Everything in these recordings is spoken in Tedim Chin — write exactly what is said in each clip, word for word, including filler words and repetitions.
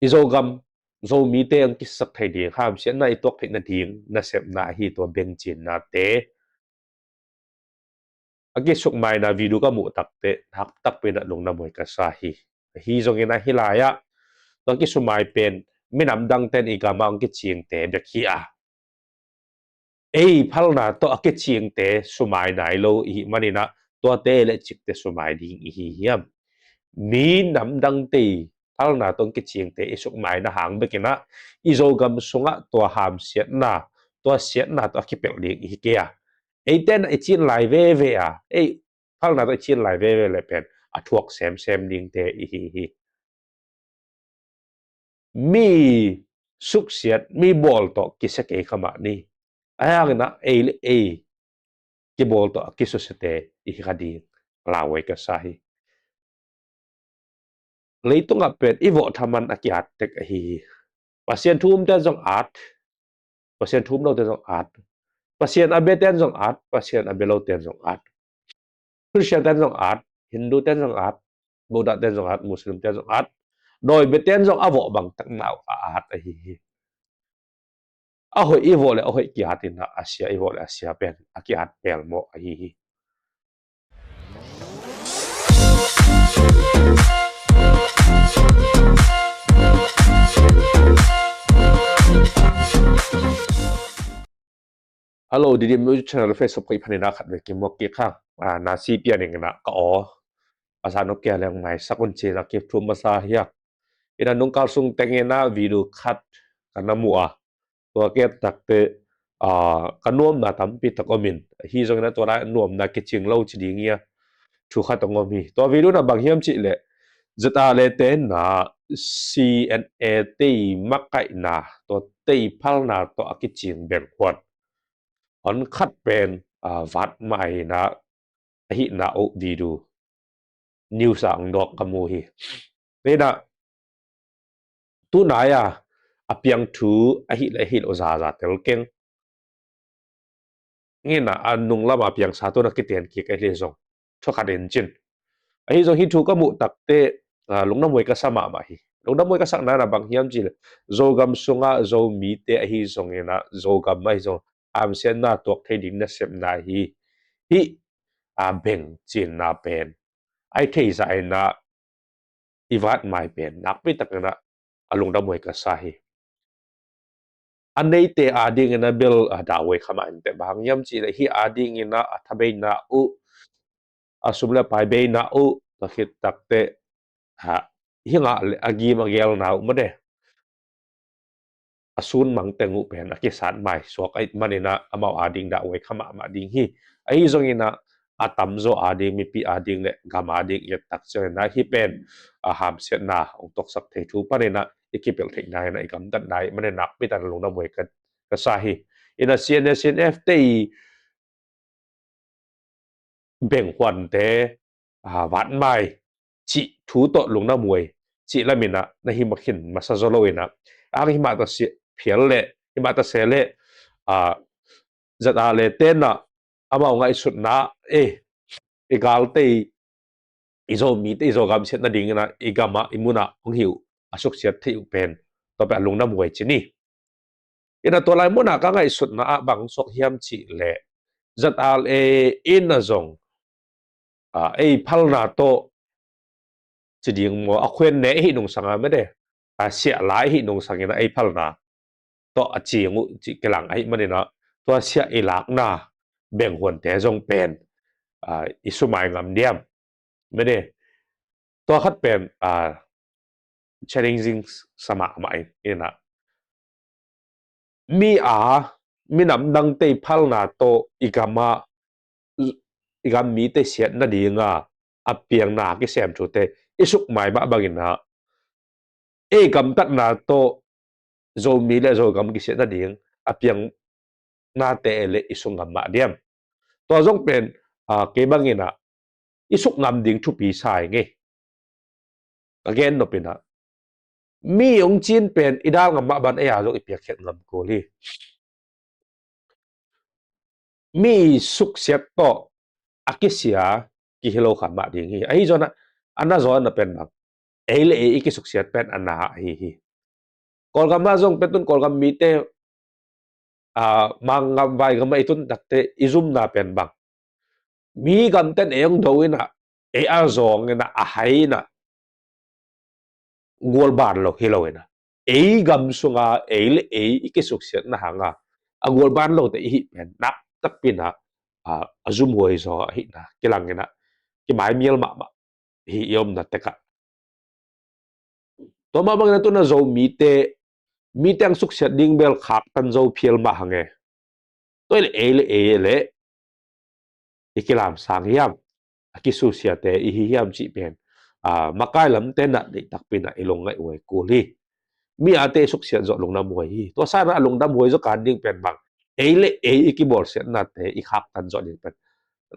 i Zogam, Zomite ang kisak thei ding, hamsiatna i tuak theih nading nasepna ahi tua bengcinnate a kisukmaina video ka muh takteh, hak takpi in ah lungdam huai ka sa hi. Ahi zongin ah hih lai-ah tua kisumai pen minam dangten i gamah ang kicingte bek hi a, ei phalna tawh a kicingte sumai nai lo i hih manin ah, tuate le cikte sumai ding i hi hiam? Mi namdangte i phalna tawh kicingte i sukmaina hang bekin ah, i Zogam sungah tua hamsiatna, tua siatna tawh a kipelh ding i hi kei a, eite in ah i cin lai veve a, ei phalna tawh i cin lai veve le pen a thuak semsem dingte i hi hi. Mi suksiat, mi bawl tawh kisia kei kha mah ni. Ahi hangin ah ei le ei kibawl tawh a kisusiate i hi kha ding lauhuai ka sa hi. Leitungah pen i vawh thaman a kiat tek ahi hi. Pasian thu umten zong at, Pasian thu um loten zong at, Pasian a biaten zong at, Pasian a bia loten zong at. Khristianten zong at, Hinduten zong at, Buddhaten zong at, Muslimten zong at, dawi biaten zong a vawh bang takna uh a at ahi hi. A hoih i vawh le a hoih kiat in ah, a sia i vawh le a sia pen a kiat pelmawh ahi hi. Hello, Didim Music Channel Facebook page panin ah khat vei kimuak kik hang. Ah, na si pian ing in ah ka aw a sa nop kia leng maisak un ci-in ah kithum masa hi a. In ah nungkal sung teng in ah video khat ka na mu a, tua kiat takteh, ah, ka nuamna tampi tak om in, ahi zongin ah tua lai nuamna kicing lo ci ding hi a, thu khat hong om hi. Tua video in ah bang hiam cih leh, ZRA te in ah CNA te i makaihna, tuate i phalna tawh a kicing benghuan hon khat pen, ah, vatmai in ah ahihna uh video news ah hong dawk ka mu hi. Tua in ah tunai a a piang thu ahih le ahih lo zaza tel keng. Ngen a, a nung lam a piangsa tu na kiten kik ahih le zong thakhat in cin. Ahi zong hih thu ka muh takteh, ah, lungdam huai ka sa mahmah hi. Lungdam huai ka sakna in ah bang hiam cih leh, Zogam sungah Zomite ahi zongin ah, Zogam ahi zong hamsiatna tuak thei ding nasepna hi. Hih, ah, bengcinna pen a i theihsa in ah i vatmai pen nakpi takin ah a lungdam huai ka sa hi. A neite adingin ah bel, ah, dah huai kha mah inteh, bang hiam cih leh hih adingin ah a thabeina uh, a sum le pai beina uh, tua khit takteh, ah, hi ngah le a gim a gelna uh mate, a sun mang teng uh pen a kisat mai suak ahih manin ah amau ading dah huai kha mahmah ding hi. Ahi zongin ah a tamzaw ading, mipi ading le gam ading i et tak ciangin ah hih pen, ah, hamsiatna hong tuaksak thei thu panin ah i kipelh theihna in ah i gamtatna ahih manin nakpi takin lungdam huai ka, ka sa hi. In ah CNA CNF te i benghuante, ah, vatmai cih thu tawh lungdam huai cih lamin ah na hi makhin masa zaw lo in ah, ang hi mah ta se phial le, hi mah ta se le, ah, ZRA te in ah amau ngaihsutna, eh, i galte i, i Zomite i Zogam siat nadingin ah i gamah i munah hong hi uh a suksiat theih uh pen tua pen a lungdam huai ci ni. In ah tua lai munah ka ngaihsutna ah bang suak hiam cih leh, ZRA in ah zong, ah, ei phalna tawh ci ding maw, a khuan ne i hih nungsang a mede, a siah lai i hih nungsangin ah ei phalna tawh a cing uh cih kilang ahih manin ah, tua siah i lakna benghuante zong pen, ah, i sumai ngam diam? Mede, tua khat pen, ah, challenging sa mahmah in, in ah mi a, minam dangte i phalna tawh i gamah, i gam mite siat nadinga a piangna kisem thute i sukmai mah bangin ah, ei gamtatna tawh Zomi le Zogam kisiat nading a piang nate le i suk ngam mah diam? Tua zong pen, ah, kei bangin ah i suk ngam ding thupi sa ing ei. Ka gen nop in ah, mi hong cin pen i dal ngam mah ban ei a zong i piakkhiat ngam kul hi. Mi suksiat tawh a kisia kihi lo kha mah ding hi. Ahi zongin ah, a na zong na pen bang, ei le ei i kisuksiat pen a na ahi hi. Kawlgam ah zong pen tun Kawlgam mite, ah, Mangam vaigam ah i tun takte i zumna pen bang, mi gamten ei hong do in ah, ei a zawng in ah, a hai in ah, gualban lo hi lo in ah, ei gam sunga ei le ei i kisuksiatna hanga a gualban lote i hih pen nak takpi in ah, ah, a zumhuai zaw ahihna kilang in ah, kimaimial mahmah hi i omna tekah. Tua mah bangin ah tun ah Zomite, mite ang suksiat ding bel khaktan zo phial mah hang e. Tua i le ei le ei le i kilamsang hiam, a kisuksiate i hi hiam cih pen, ah, makai lamte na deih takpi in ah i lungngaih huai kul hi. Mi ate i suksiat zawh lungdam huai hi. Tua sang ah a lungdam huai zaw kan ding pen bang, ei le ei i kibawlsiatnate i khaktan zawh ding pen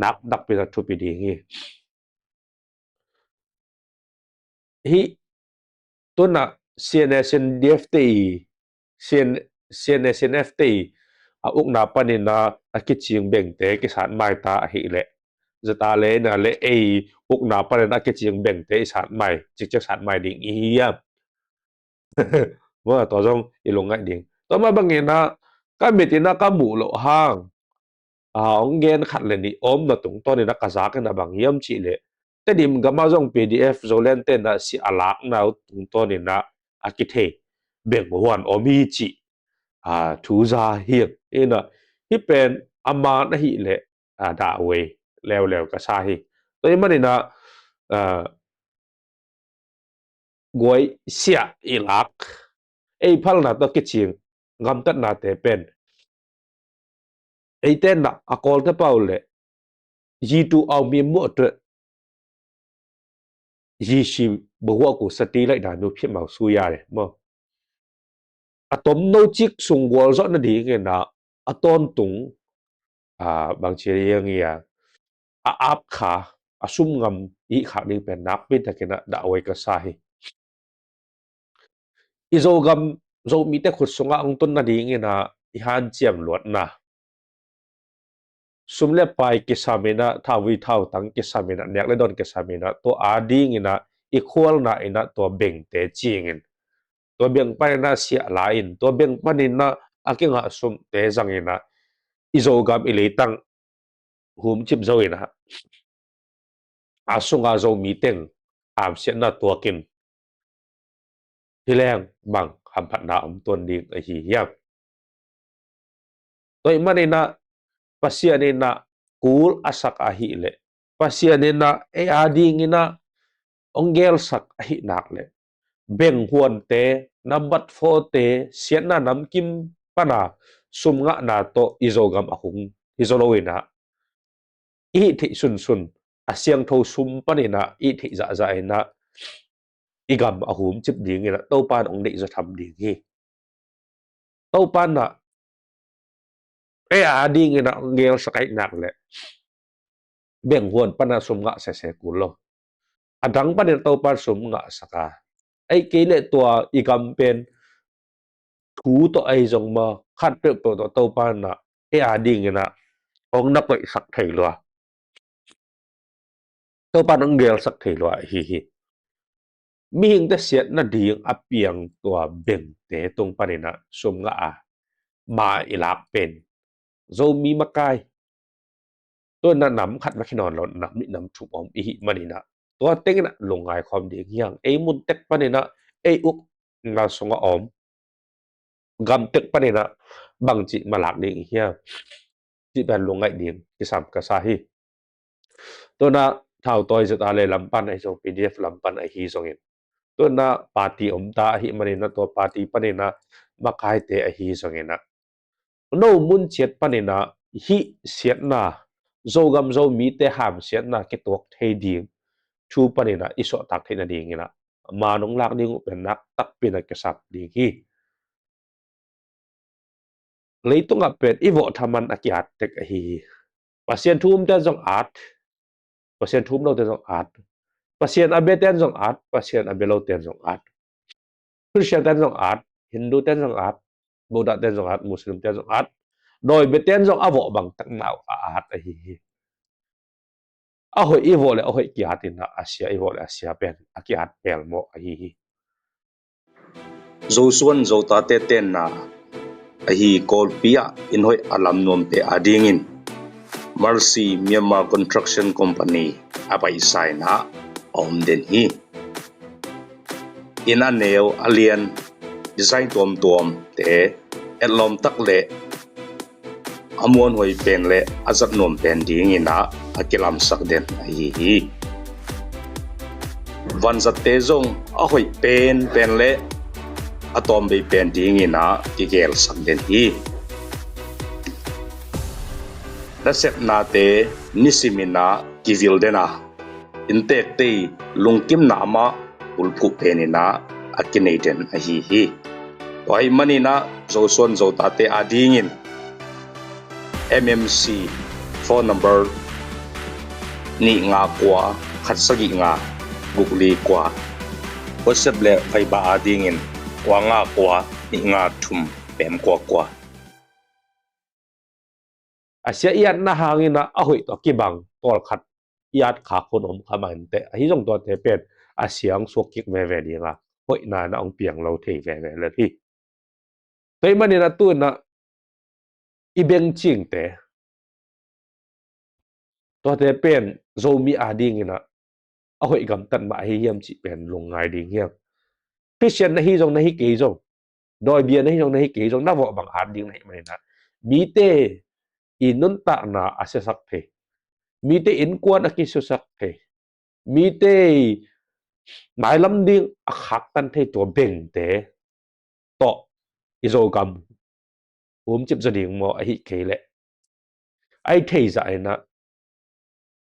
nak takpi in ah thupi ding hi. Hih tun ah C N A, C N D F te i, C N, C N A, C N F te i a ukna panin ah a kicing bengte kisat mai ta ahih leh, ZRA le in ah le ei ukna panin a kicing bengte i sat mai, cikcek sat mai ding i hi hiam? Maw, tua zong i lungngaih ding. Tua mah bangin ah ka mit in ah ka muh loh hang, ah, hong gen khat le nih omna tungtawn in ah ka zak in ah bang hiam cih leh, Tedim gam ah zong P D F Zoland te in ah siah a lakna uh tungtawn in ah a kithei benghuan om hi cih, ah, thu za hi in ah, hih pen a man ahih leh, ah, dah huai leuleu ka sa hi. Tua ahih manin ah, ah, guai siah i lak, ei phalna tawh kicing gamtatnate pen, eite in ah a Kawlte pau le, yi tu au mi muah tu, yi si bahuah ku sati lai da nu phim au su ya le maw. A tomno cik sung gualzawh nadingin ah a tawntung, ah, bangci a, a ap kha, a sum ngam i khak ding pen nakpi takin ah dah huai ka sa hi. I Zogam, Zomite khut sungah hong tun nadingin ah i hanciam luatna, sum le pai kisam in ah, thauvui thautang kisam in ah, nek le dawn kisam in ah, tua adingin ah i khualna in ah tua bengte cingin, tua beng panin ah siah la in, tua beng panin ah a kingah sumte zangin ah i Zogam i leitang humcip zo in ah, a sunga Zomi teng hamsiatna tuakin hi leng bang hamphatna om tuan ding ahi hiam? Tua ahih manin ah Pasian in ah kul a sak ahih leh, Pasian in ah ei adingin ah hong gelsak ahih nak leh, benghuante, nambat fourte, siatna namkim pana sum ngahna tawh i Zogam a hung hi zaw lo in ah, i hih theih sunsun a siangtho sum panin ah i hih theih zahzah in ah i gam a humcip dingin ah Topa in hong deih zaw tham ding hi. Topa in ah ei adingin ah hong gelsak ahih nak leh, benghuan pana sum ngah sese kul lo. A dang panin Topa in sum ngahsak a, ahih kei leh tua i gam pen thu tawh ahi zong maw, khat peuhpeuh tawh Topa in ah ei adingin ah hong na koihsak thei lua, Topa in hong gelsak thei lua ahi hi. Mihingte siat nading a piang tua bengte tung panin ah sum ngah a, ma i lak pen Zomi makai. Tua in ah nam khat bek hi nawn lo, nam nih nam thum om i hih manin ah, tua tengin ah lungngai khawm ding hi hang. Ei mun tek panin ah, ei ukna sungah om gam tek panin ah bangci ma lak ding i hiam cih pen lungngaih ding kisam ka sa hi. Tua in ah thautawi ZRA le lam pan ahi zong, P D F lam pan ahi zongin, tua in ah party om ta ahih manin ah, tua party panin ah makaite ahi zongin ah, no mun ciat panin ah hih siatna, Zogam Zomite hamsiatna kituak thei ding thu panin ah i suahtak theih nadingin ah, man hong lak ding uh pen nak takpi in ah kisam ding hi. Leitungah pen i vawh thaman a ki-at tek ahi hi. Pasian thu umte zong at, Pasian thu um lote zong at, Pasian a beten zong at, Pasian a bia loten zong at, Khristian ten zong at, Hindu ten zong at, Buddha ten zong at, Muslim ten zong at, dawi bia ten zong a vawh bang tak nau a at ahi hi. A hoih i vawh le a hoih ki-at in ah, a sia i vawh le a sia pen a ki-at pelmawh ahi hi. Zosuan Zotate tenna ahi Kawlpi ah inn hoih a lam nuamte adingin Mercy Myanmar Construction Company a paisa in ah a om den hi. Inn a neu a lian, design tuamtuamte etlawm tak le a muanhuai pen le a zat nuam pen dingin ah a kilamsak den ahi hi. Vanzatte zong a hoih penpen le a tawmvei pen dingin ah kigelsak den hi. Nasepnate nisimin ah kivil den a, inntekte i lungkimna mah bulphuh penin ah a kinei den ahi hi. Tua ahih manin ah Zosuan Zotate adingin M M C phone number nih nga kua khat sagih nga guk li kua, WhatsApp le Viber adingin kua nga kua nih nga thum pem kua kua. A sia i atna hangin ah a hoih tawh kibang tawlkhat i at khak hun om kha mah inteh, ahi zong tuate pen a sia hong suak kik veve ding a, hoihna in ah hong piang lo thei veve lel hi. Tua ahih manin ah tu in ah i beng cingte, tuate pen Zomi adingin ah a hoih gamtat mah ahi hiam cih pen lungngai ding hiam? Khristian na hi zong na hi kei zong, dawibia na hi zong na hi kei zong, na vawh bang at ding na hih manin ah mite i nuntakna a siasak thei, mite innkuan a kisusak thei, mite i mailam ding a khaktan thei tua bengte tawh i Zogam humcip zaw ding maw? Ahih kei leh a i theizah in ah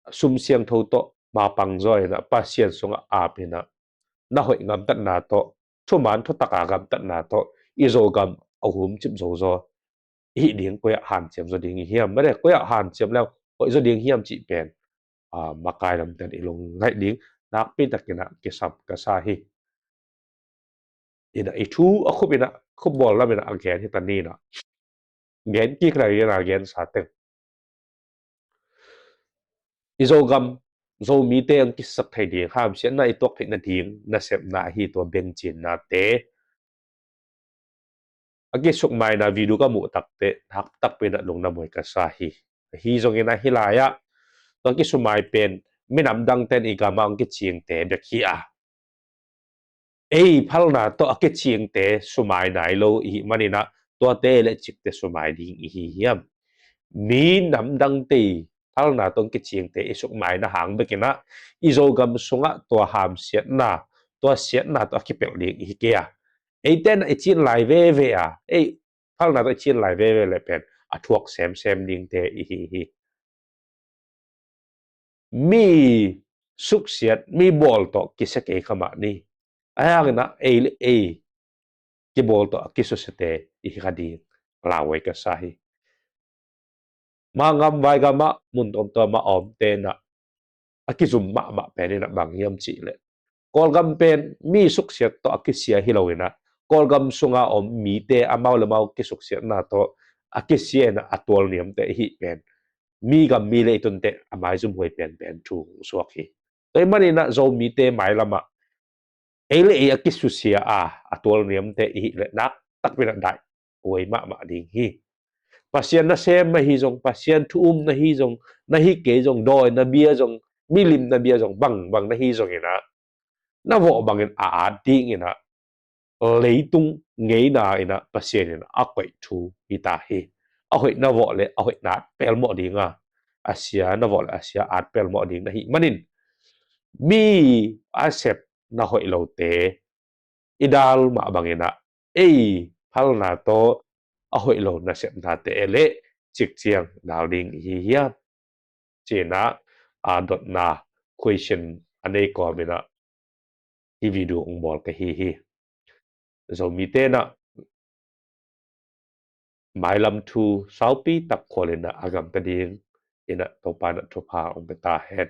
sum siangtho tawh mapang zaw in ah Pasian sungah ap in ah na hoih gamtatna tawh, thuman thutaka gamtatna tawh i Zogam a humcip zo zaw i hih ding koi ah hanciam zaw ding i hiam? Mate, koi ah hanciam le hoih zaw ding hiam cih pen a, makai lamten i lungngaih ding nakpi takin ah kisam ka sa hi. In ah i thu a khup in ah, khup bawl lam in ah a gen hi ta ni in ah, gen kik lai in ah gensa teng i Zogam Zomite hong kisak thei ding, hamsiatna i tuak theih nading nasepna ahi tua bengcinnate a kisukmaina video ka muh takteh nakpi takin ah lungnuam huai ka sa hi. Ahi zongin ah hih lai-ah tua kisukmai pen minam dangten i gamah hong kicingte bek hi a, ei phalna tawh a kicingte sukmai nai lo i hih manin ah tuate le cikte sukmai ding i hi hiam? Mi nam dangte i phalna tawh hong kicingte i sukmaina hang bekin ah i Zogam sungah tua hamsiatna, tua siatna tawh a kipelh ding i hi kei a, eite in ah i cin lai veve a, ei phalna tawh i cin lai veve le pen a thuak semsem dingte i hi hi. Mi suksiat, mi bawl tawh kisia kei kha mah ni. Ahi hangin ah ei le ei kibawl tawh a kisusiate i hi kha ding lauhuai ka sa hi. Mangam vaigamah mun tuamtuamah a omte in ah a kizum mahmah pen in ah bang hiam cih leh Kawlgam pen mi suksiat tawh a kisia hi lo in ah, Kawlgam sunga om mite amau le mau kisuksiatna tawh a kisia in ah a tualniamte i hih pen mi gam mi leitunte a maizum huai penpen thu hong suak hi. Tua ahih manin ah Zomite mailamah ei le ei a kisusia a, a tualniamte i hih leh nakpi takin ah daih huai mahmah ding hi. Pasian nasem na hi zong, Pasian thu um na hi zong, na hi kei zong, dawi na bia zong, milim na bia zong, bangbang na hi zongin ah na vawh bangin a at dingin ah leitung ngeina in ah Pasian in ah a koih thu hi ta hi. A hoih na vawh le a hoih na at pelmawh ding a, a sia na vawh le a sia at pelmawh ding na hih manin mi a sep na hoih lote i dal mah bangin ah ei phalna tawh a hoih lo nasepnate le cikciang dal ding i hi hiam? Ci-in ah a dotna question a nei kawmin ah hih video hong bawl ka hi hi. Zomite in ah mailam thu saupi tak khualin ah a gamta dingin ah Topa in ah thupha hong pia ta hen.